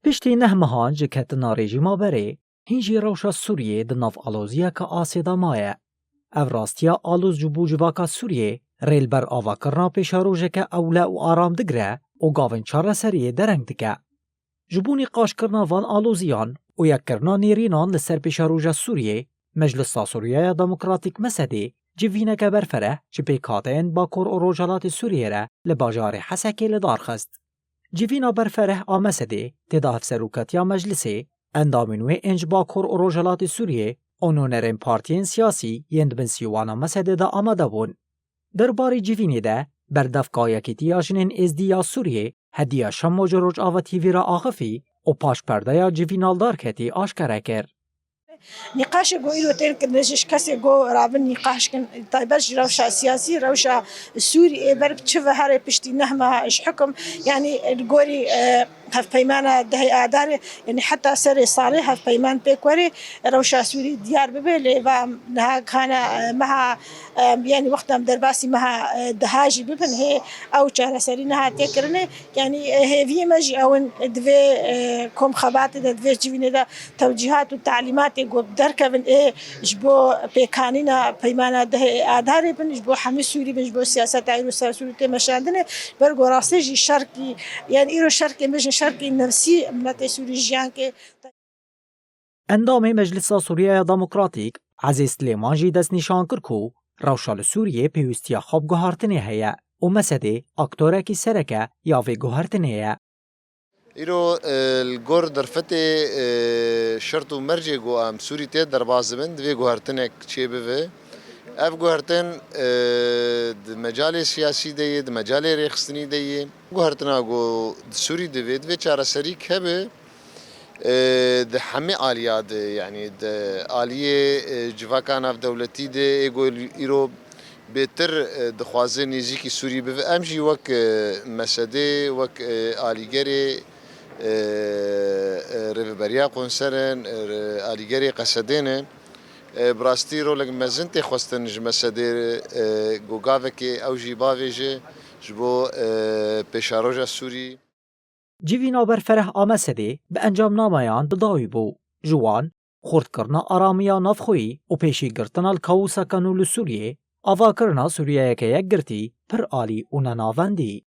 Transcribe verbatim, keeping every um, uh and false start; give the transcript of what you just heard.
Piştî neh mehan ji ketina rejîma berê, hîn jî rewşa Sûriyê di nav aloziyeke asê de maye. Ev rastiya aloz ji bo civaka Sûriyê rê li ber avakirina pêşerojeke ewle û aram digire û gavên çareseriyê dereng dike. Ji bo nîqaşkirina van aloziyan û yekkirina nêrînan li ser pêşeroja Sûriyê, Meclisa Sûriyeya Demokratîk, mesedê, civîneke berfereh ji pêkhateyên Bakur û Rojhilatê Sûriyê re li bajarê Hesekê li dar xist. Civîna berfereh a mesedê tê de hevserokatiya meclisê, endamên wê ên ji Bakur û Rojhilatê Sûriyê û nûnerên partiyên siyasî yên di bin sîwana mesedê de amade bûn. Derbarê civînê de berdevka Yekîtiya Jinên Êzdî ya Sûriyê Hediya Şemo ji Rojava T V re axifî û paş perdeya civîna li dar ketî aşkere kir. Nîqaşê ku îro tên kirin, ji kesê ku rabin nîqaş kin, taybet ji rewşa siyasî, rewşa Sûriyê ber bi çi ve here piştî neh meha ji hikim, yanî li gorî, e, hevpeymana dehê Adarê, yanî heta serê salê hevpeyman pêk werê, rewşa Sûrî diyar bibe, lê va niha kana, e, meha, e, yanî wexta em derbasî meha, e, deha jî bibin, hê ew çareserî niha tê kirinê. Yanî, e, hêviyê me jî ew in, divê, e, kom xebatê de, divê civînê de tewcîhat û talîmatê ku derkevin ê ji bo pêkanîna peymana dehê Adarê bin, ji bo hemî Sûrî bin, ji bo siyaseta îro ser Sûrî tê meşandinê. Ber ku rastî jî şerkî, yanî îro şerkê me jî şerkî nefsî miletê Sûrî jiyan ke. Endamê Meclisa Sûriyeya Demokratîk, Ezîz Silêman jî destnîşan kir ku rewşa li Sûriyê pêwîstiya xwe bi guhertinê heye û mesedê aktorekî sereke ya vê guhertinê ye. Îro, e, li gor derfetê, e, şert û mercê ku em Sûrî tê derbas dibin, divê guhertinek çêbibe. Ev guhertin, e, di mecalê siyasî de ye, di mecalê rêxistinî de ye. Guhertina ku di Sûrî divê, divê çareserîk hebe, e, di hemî aliya de, yanî di aliyê, e, civaka navdewletî de, ê ku îro bêtir, e, dixwaze nêzîkî Sûrî bibe. Em jî wek, e, mesedê, wek, e, alîgerê, e, e, rêveberiya konserin, e, re-, alîgerê qesedê ne. E, bi rastî rolek mezin tê xwestin ji mesedê, e, ku gavekê ew jî bavêje ji bo, e, pêşaroja Sûrî. Civîna berfereh a mesedê bi encamnameyan bi dawî bû. Ji wan, xurtkirina aramiya navxweyî û pêşîgirtina li kaoseke nû li Sûriyê, avakirina Sûriyeyeke yekgirtî, pir alî û nenavendî.